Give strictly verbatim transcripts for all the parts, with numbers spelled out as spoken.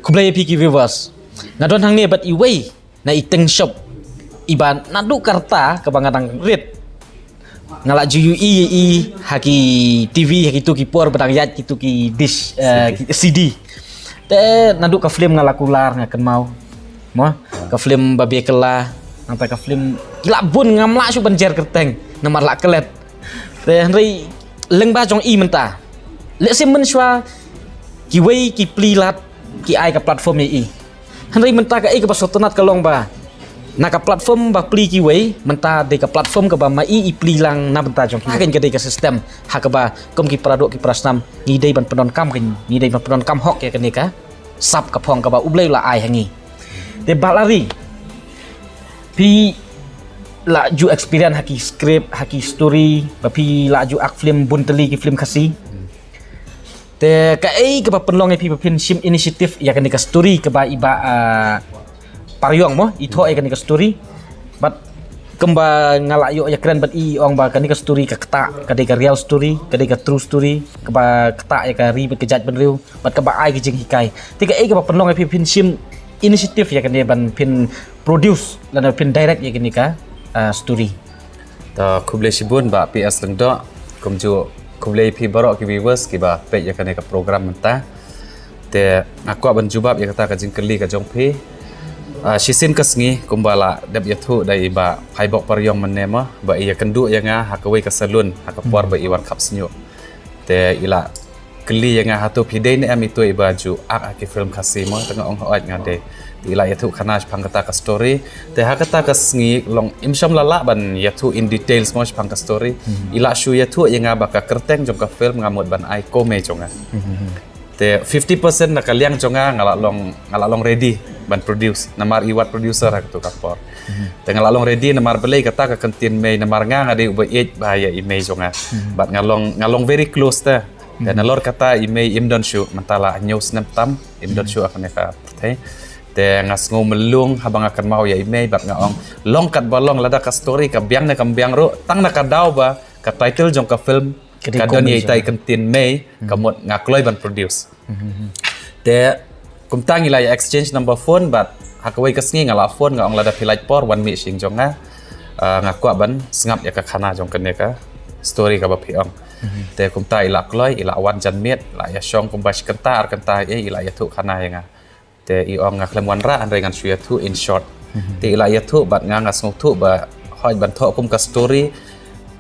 Khublei ïa phi ki viewers. Nga don hangne bad iwei na i teng shop iba naduh ka rta kaba nga dang rit. Nga la ju ïohi ïa i ha ki T V, ha kitu ki por ba dang ïaid kitu ki dish, eh, ki C D. Te naduh ka film nga la kular, nga kynmaw. Mo, ka film Ba Biang Kylla, nangta ka film ki la bun, ngam lah shuh ban jer kyrteng namar la klet. Te hynrei lyngba jong i mynta, lehse mynshuwa kiwei ki plie lad ki ai ka platform ïa i. Hynrei mynta kaei kaba sngewtynnat ka long ba na ka platform ba plie kiwei, mynta dei ka platform kaba ma i i plie lang na bynta jong ki. Ka dei ka system ha kaba kum ki para doh ki para snam ngi dei ban pyndonkam, ngi dei ban pyndonkam hok ïa kane ka sap ka phong kaba U Blei u la ai ha ngi. Te Bah Larry, phi la ju experience ha ki script, ha ki story, ba phi la ju act film bun tylli ki film Khasi. Te kaei kaba pynlong ïa phi ba phin shim initiative ïa kane ka story kaba i Bah, ah, Pariong mo, i thoh ïa kane ka story. Bad kumba nga la ïoh ïakren bad i, i ong ba kane ka story ka ktah, ka dei ka real story, ka dei ka true story, kaba ktah ïa ka ri bad ka jaitbynriew, bad kaba ai ka jinghikai. Te kaei kaba pynlong ïa phi phin shim initiative ïa kane ban phin produce lane phin direct ïa kane ka, ah, story. To, khublei shibun Bah P S Lyngdoh, kumjuh khublei phi baroh ki viewers kiba peit ïa kane ka program mynta. Te nga kwah ban jubab ïa kata ka jingkylli ka jong phi. Ah, shisien ka sngi kumba la dep ïathuh da i Bah Phaibok Pariong mynne mo, ba i ïakynduh ïa nga ha kawei ka salon ha ka por ba i wan khap shñiuh. Te i la kylli ïa nga, hato phi dei ne em itu iba ju act ha ki film Khasi mo? Te nga ong hooid nga dei. Te i la ïathuh khana shaphang kata ka story. Te ha kata ka sngi long im shym la lah ban ïathuh in details mo shaphang ka story. I la shu ïathuh ïa nga ba ka kyrteng jong ka film nga mut ban ai Ko Mei jong nga. Te fifty percent na ka liang jong nga, nga la long, nga la long ready ban produce namar i wat producer ha katu ka por. Te nga la long ready namar balei kata ka kyntien mei, namar nga nga dei uba ïeit bha ïa i mei jong nga. Bad nga long, nga long very close te. Te nalor kata i mei im don shuh, mynta la hynñiew snem tam im don shuh ha kane ka pyrthei. Te nga sngew mlung haba nga kynmaw ïa i mei bad nga ong, long katba long, lada ka story ka biang ne kam biang ruh, tang na ka daw ba ka title jong ka film ka don ïa ita i kyntien mei, ka mut nga kloi ban produce. Te kumta ngi la ïa exchange number phone bad ha kawei ka sngi nga la phone, nga ong lada phi lait por wan mih sha ïing jong nga. Ah, nga kwah ban sngap ïa ka khana jong kane ka story kaba phi ong. Te kumta i la kloi, i la wan janmiet, la ïa shong kumba shi kynta ar kynta, eh, i la ïathuh khana ïa nga. Te i ong nga khlem wanrah hynrei ngan shu ïathuh in short. Te i la ïathuh bad nga, nga sngewthuh ba hooid ban thoh kum ka story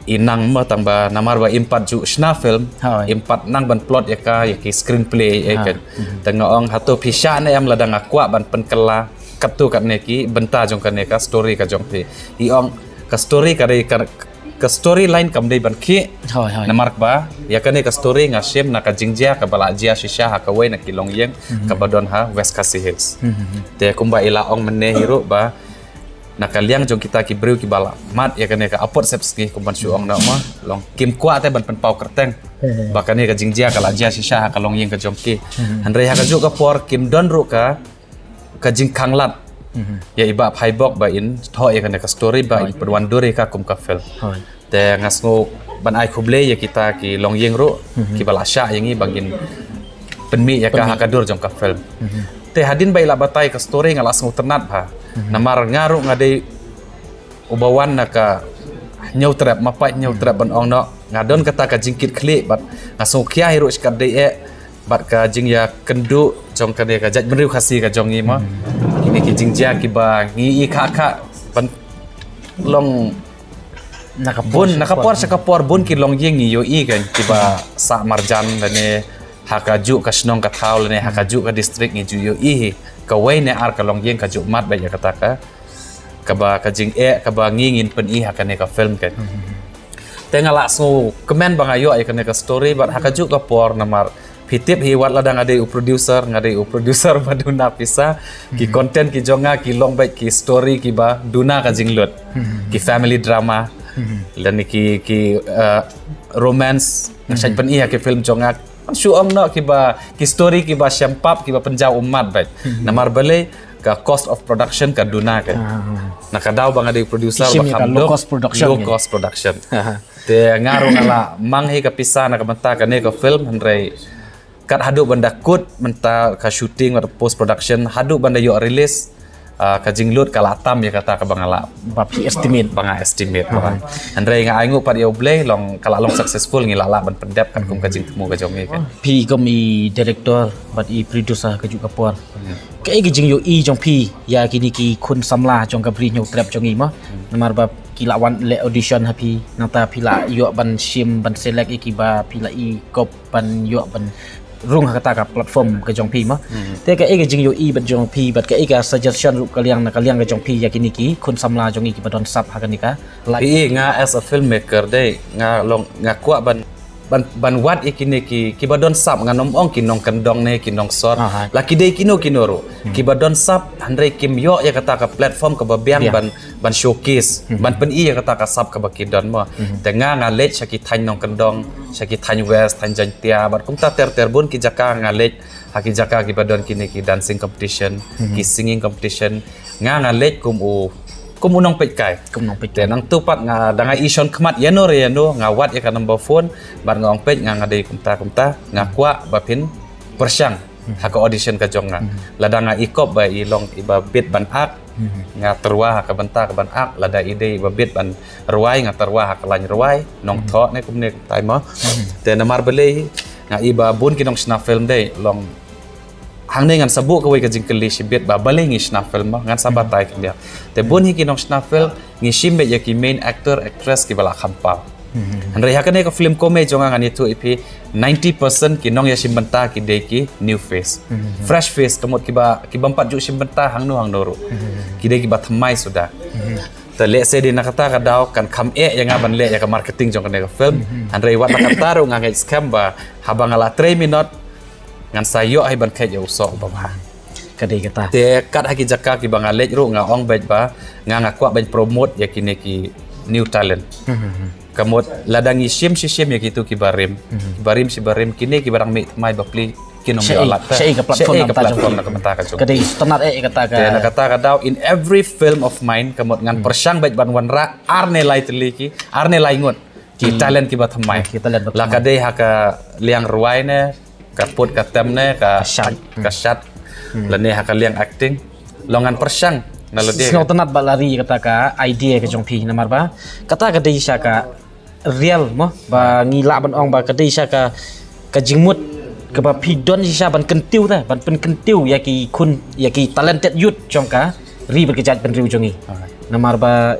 i nang mo, tang ba namar ba im pat ju shna film, im pat nang ban plot ïa ka, ïa ki screenplay, eh, kan. Te nga ong hato phi shah ne em lada nga kwah ban pynkylla katto katne ki bynta jong kane ka story ka jong phi. I ong ka story ka dei ka, ka storyline kam dei ban khih. Namar ba ïa kane ka story nga shim na ka jingjia kaba la jia shisha ha kawei na ki longïing kaba don ha West Khasi Hills. Te kumba i la ong mynne hi ruh ba na ka liang jong kita ki briew kiba la mad ïa kane ka apot sepsngi, kumban shu ong noh ma, long kim kwah te ban pynpaw kyrteng ba kane ka jingjia ka la jia shisha ha ka longïing ka jong ki. Hynrei ha kajuh ka por kim don ruh ka, ka jingkhang lad ïa i Bah Phaibok ba in thoh ïa kane ka story ba in pynwandur ïa ka kum ka film. Te nga sngew ban ai khublei ïa kita ki longïing ruh kiba la shah ïa ngi ba ngin pynmih ïa ka ha ka dur jong ka film. Te hadien ba i la batai ka story nga la sngewtynnat bha. Namar nga ruh nga dei uba wan na ka hynñiew trep, mapait hynñiew trep ban ong noh. Nga don kata ka jingkit khlieh bad nga sngewkhia hi ruh shikatdei eh bad ka jingïakynduh jong kane ka jaitbynriew Khasi ka jong ngi mo. Kine ki jingjia kiba ngi i kha kha ban long na ka por, bun, na ka por sha ka por bun ki longïing ngi ïohi kan kiba sah marjan lane ha kajuh ka shnong ka thaw lane ha kajuh ka district ngi ju ïohi hi. Kawei ne ar ka longïing ka ju mad bad ïa kata ka, kaba ka jingeh kaba ngi ngin pyni ha kane ka film kan. Te nga la sngewkmen ba nga ïoh ïa kane ka story bad ha kajuh ka por namar phi tip hi wat lada nga dei u producer, nga dei u producer ba duna pisa. Ki content ki jong nga ki long beit ki story kiba duna ka jinglut. Ki family drama. Lane ki, ki, eh, romance. Nga shait pyni ha ki film jong nga. Shu ong noh kiba, ki story kiba shem pap kiba pynjaw ummat beit. Namar balei ka cost of production ka duna ka. Na ka daw ba nga dei producer ba kham low cost production. Te nga ruh nga la mang hi ka pisa na ka bynta kane ka film hynrei Kat haduh ban da kut mynta ka shooting bad post production, haduh ban da ïoh release, ah, ka jinglut ka la tam ïa kata kaba nga la, ba phi estimate, ba nga estimate. Hynrei nga ainguh pat ïa U Blei, long ka la long successful, ngi la lah ban pyndep katkum ka jingthmu ka jong ngi kan. Phi kum i director bad i producer ka juh ka por, kaei ka jingïohi jong phi ïa kine ki khun samla jong ka Bri Hynñiewtrep jong ngi mo? Namar ba ki la wan leh audition ha phi, nangta phi la ïoh ban shim, ban select ïa kiba phi la i kop ban ïoh ban rung ha kata ka platform ka jong phi mo. Te kaei ka jingïohi bad jong phi, bad kaei ka suggestion ruh ka liang na ka liang ka jong phi ïa kine ki khun samla jong ngi kiba don sap ha kane ka live? Phi i, nga as a filmmaker dei, nga long, nga kwah ban, ban, ban wad ïa kine ki, kiba don sap, ngan ym ong ki nongkyndong ne ki nongsor. La ki dei kino kino ruh kiba don sap, hynrei kim ïoh ïa kata ka platform kaba biang ban, ban showcase, ban pyni ïa kata ka sap kaba ki don mo. Te nga, nga leit sha ki thaiñ nongkyndong, sha ki thaiñ West, thaiñ Jaintia bad kumta ter ter bun ki jaka nga leit, ha ki jaka kiba don kine ki dancing competition, ki singing competition. Nga, nga leit kum u, kum u nongpeitkai. Kum nongpeitkai. Te nangtu pat nga da nga i shon khmat ïano re ïano, nga wad ïa ka number phone bad nga ong, peit, nga, nga dei kumta kumta, nga kwah ba phin pyrshang ha ka audition ka jong nga. Lada nga i kop ba i long iba bit ban ak, nga tyrwa ha ka bynta ka ban ak, lada i dei iba bit ban rwai, nga tyrwa ha ka lain rwai, nongthoh ne kumne kumtai mo. Te namar balei nga i ba bun ki nongshna film dei, long hangne ngan sa buh kawei ka jingkylli shibit ba balei ngi shna film mo, ngan sa batai khyndiat. Te bun hi ki nongshna film ngi shim beit ïa ki main actor, actress kiba la kham paw. Hynrei ha kane ka film Komei jong nga, ngan ïathuh ïa phi, ninety percent ki nongïashim bynta ki dei ki new face, fresh face, ka mut kiba, ki bym pat ju shim bynta hangno hangno ruh. Ki dei kiba thymmai suda. Te lehse dei na kata ka daw kan kham eh ïa nga ban leh ïa ka marketing jong kane ka film. Hynrei wat la kata ruh nga ngeit skhem ba haba nga la trei minot, ngan sa ïoh hi ban kheit ïa u soh uba bha. Ka dei kata. Te kat ha ki jaka kiba nga leit ruh nga ong beit ba nga, nga kwah ban promote ïa kine ki new talent. Ka mut lada ngi shim shi shim ïa kitu kiba rim, kiba rim shi barim, kine kiba dang mih thymmai bapli kin ym ïoh lad. Shaei ka platform na ka bynta ka jong. Ka dei sngewtynnat eh kata ka. Te na kata ka daw, in every film of mine, ka mut ngan pyrshang beit ban wanrah ar ne lai tylli ki, ar ne lai ngut ki talent kiba thymmai. Ki talent ba thymmai. La ka dei ha ka liang rwai ne, ka put ka tem ne, ka, ka shad, lane ha ka liang acting. Long ngan pyrshang na lade. Sngewtynnat ba la ri kata ka idea ka jong phi, namar ba kata ka dei sha ka real mo, ba ngi lah ban ong ba ka dei sha ka, ka jingmut kaba phi don shisha ban kyntiew te, ban pynkyntiew ïa ki khun, ïa ki talented youth jong ka ri bad ka jaitbynriew jong ngi. Namar ba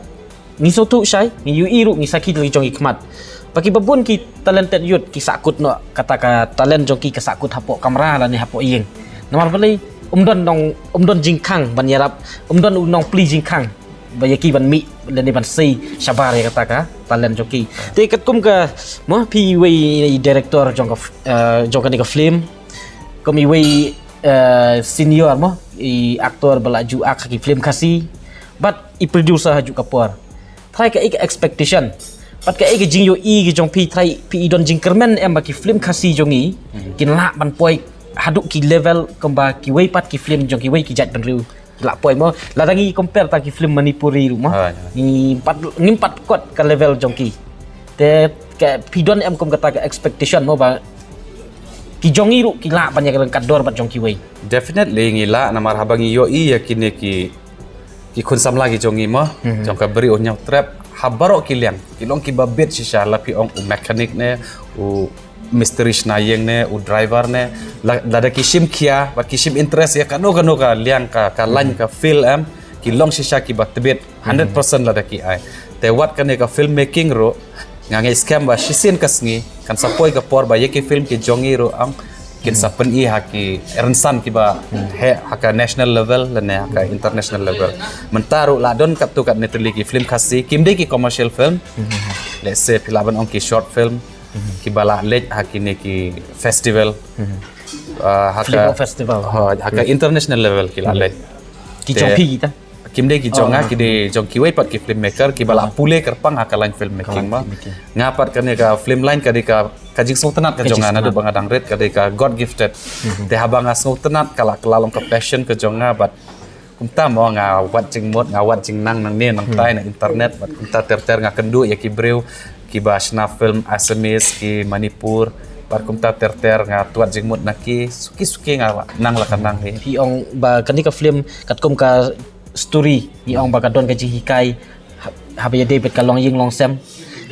ngi sngewthuh shai, ngi ïohi ruh, ngi sakhi da la ki jong ki khmat ba kiba bun ki talented youth ki sahkut noh, kata ka talent jong ki ka sahkut hapoh kamra lane hapoh ïing. Namar balei? Ym don nong, ym don jingkhang ban ïarap, ym don u nongplie jingkhang ba ïa ki ban mih lane ban sei shabar ïa kata ka talent jong ki. Te katkum ka mo, phi iwei i director jong ka f-, eh, jong kane ka film, kum iwei, eh, senior mo, i actor ba la ju ak ha ki film Khasi, bad i producer ha juh ka por. Trai kaei ka expectation bad kaei ka jingïohi ka jong phi, trai phi i don jingkyrmen em ba ki film Khasi jong ngi kin lah ban poi haduh ki level kumba kiwei pat ki film jong kiwei ki jaitbynriew lah poi mo. Lada ngi compare tang ki film Manipuri ruh mo, ngim pat, ngim pat kot ka level jong ki. Te ka phi don em kum kata ka expectation mo ba ki jong ngi ruh ki lah ban ïa ka ryngkat dor bad jong kiwei? Definitely ngi lah, namar haba ngi ïohi ïa kine ki, ki khun samla ki jong ngi mo, jong ka Bri Hynñiewtrep, ha baroh ki liang ki long kiba bit shisha, la phi ong u mechanic ne, u mistri shna ïing ne, u driver ne, la, lada ki shim khia bad ki shim interest ïa kano kano ka liang, ka, ka line, ka field em, ki long shisha kiba tbit hundred percent lada ki ai. Te wat kane ka filmmaking ruh, nga ngeit skhem ba shisien ka sngi kan sa poi ka por ba ïa ki film ki jong ngi ruh ang kin sa pyni ha ki rynsan kiba heh ha ka national level lane ha ka international level. Mynta ruh la don katto katne tylli ki film Khasi, kim dei ki commercial film. Let's say phi lah ban ong ki short film kiba la leit ha kine ki festival. Ah, ha ka, ha ka international level ki la leit. Ki jong phi kita? Kim dei ki jong nga, ki dei jong kiwei pat ki filmmaker kiba la pule kyrpang ha ka line filmmaking mo. Nga pat kane ka film line ka dei ka, ka jingsngewtynnat ka jong nga, naduh ba nga dang rit ka dei ka God gifted. Te haba nga sngewtynnat ka la, ka la long ka passion ka jong nga, bad kumta mo nga wad jingmut, nga wad jingnang nangne nangtai na internet, bad kumta ter ter nga kynduh ïa ki briew kiba shna film Assamese, ki Manipur, Bad kumta ter ter nga tuat jingmut na ki suki suki nga nang la ka nang hi. Phi ong ba kane ka film katkum ka story, phi ong ba ka don ka jinghikai ha-, haba ïadei bad ka long ïing long sem.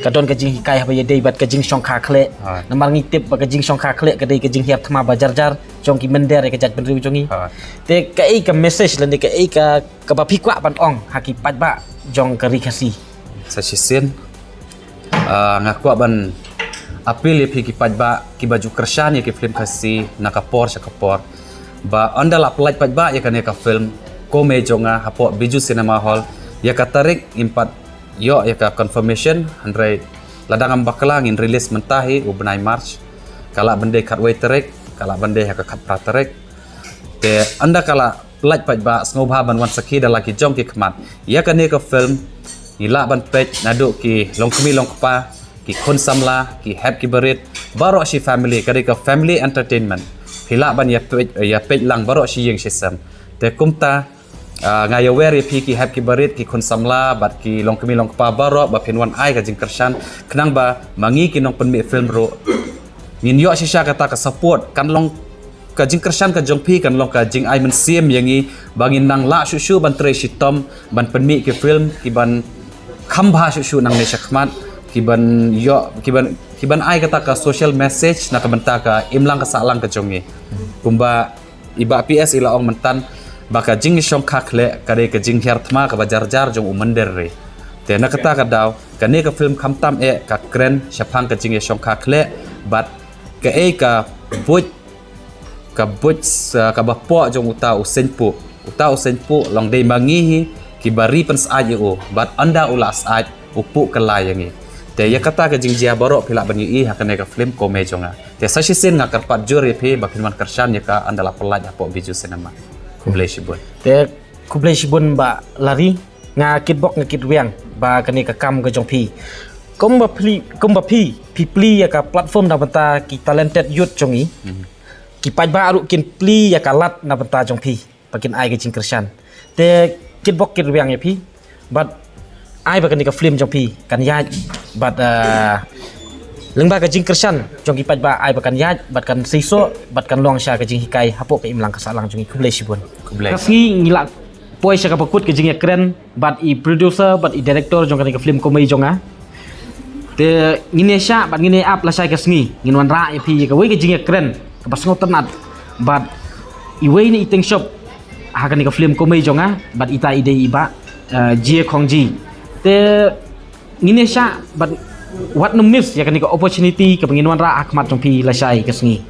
Ka don ka jinghikai haba ïadei bad ka jingshongkha khleh. Ha. Namar ngi tip ba ka jingshongkha khleh ka dei ka jinghiar thma ba jar jar jong ki mynder ïa ka jaitbynriew jong ngi. Ha. Te kaei ka message lane kaei ka, kaba phi kwah ban ong ha ki paidbah jong ka ri Khasi? Sa shisien, ah, nga kwah ban appeal ïa phi ki paidbah kiba ju kyrshan ïa ki film Khasi na ka por sha ka por, ba ynda la pyllait paidbah ïa kane ka film Komei Jong Nga hapoh Bijou Cinema Hall, ïa ka tarik ngim pat ïoh ïa ka confirmation, hynrei lada ngam bakla ngin release mynta hi u bnai March. Ka lah ban dei khatwei tarik, ka lah ban dei ha ka khatphra tarik. Te ynda ka la pyllait paidbah, sngewbha ban wan sakhi da la ki jong ki khmat. Ïa kane ka film ngi lah ban peit naduh ki longkmie longkpa, ki khun samla, ki hep ki barit, baroh shi family, ka dei ka family entertainment. Phi lah ban ïa peit, ïa peit lang baroh shi ïing shi sem. Te kumta, ah, nga ïawer ïa phi ki hep ki barit, ki khun samla bad ki longkmie longkpa baroh ba phin wan ai ka jingkyrshan, khnang ba ma ngi ki nongpynmih film ruh ngin ïoh shisha kata ka support, kan long ka jingkyrshan ka jong phi, kan long ka jingai mynsiem ïa ngi ba ngin nang lah shuh shuh ban trei shitom ban pynmih ki film kiban kham bha shuh shuh nangne shakhmat, kiban ïoh, kiban, kiban ai kata ka social message na ka bynta ka imlang ka sahlang ka jong ngi. Kumba i Bah P S i la ong myntan ba ka jingshongkha khleh ka dei ka jinghiar thma kaba jar jar jong u mynder ri. Te na kata ka daw kane ka film khamtam eh ka kren shaphang ka jingïashongkha khleh bad kaei ka buit, ka buit, ah, kaba poh jong uta u Seiñpuh. Uta u Seiñpuh long dei ma ngi hi kiba ri pynsyaid ïa u, bad ynda u la syaid u puh kylla ïa ngi. Te ïa kata ka jingjia baroh phi lah ban ïohi ha kane ka film Komei Jong Nga. Te sa shisien nga kyrpad jur ïa phi ba phin wan kyrshan ïa ka ynda la pyllait hapoh Bijou Cinema. Khublei shibun. Te khublei shibun Bah Larry, nga kitbok nga kitrwiang ba kane ka kam ka jong phi. Kumba phi, kumba phi, phi plie ïa ka platform na bynta ki talented youth jong ngi. Mhm. Ki paidbah ruh kin plie ïa ka lad na bynta jong phi ba kin ai ka jingkyrshan. Te kitbok kitrwiang ïa phi bad ai ba kane ka film jong phi kan ïaid bad, ah, lyngba ka jingkyrshan jong ki paidbah, ai ba kan ïaid bad kan seisoh bad kan long sha ka jinghikai hapoh ka imlang ka sahlang jong ngi. Khublei shibun. Khublei. Ka sngi ngi la poi sha kaba kut ka jingïakren bad i producer bad i director jong kane ka film Komei Jong Nga. Te ngin ïa shah bad ngin ïa ap lashai ka sngi, ngin wanrah ïa phi ïa kawei ka jingïakren kaba sngewtynnat bad iwei na i tyngshop ha kane ka film Komei Jong Nga bad ita i dei i Bah, eh, Jie Khongji. Te ngin ïa shah bad wat nym miss ïa kane ka opportunity kaba ngin wanrah ha khmat jong phi lashai ka sngi.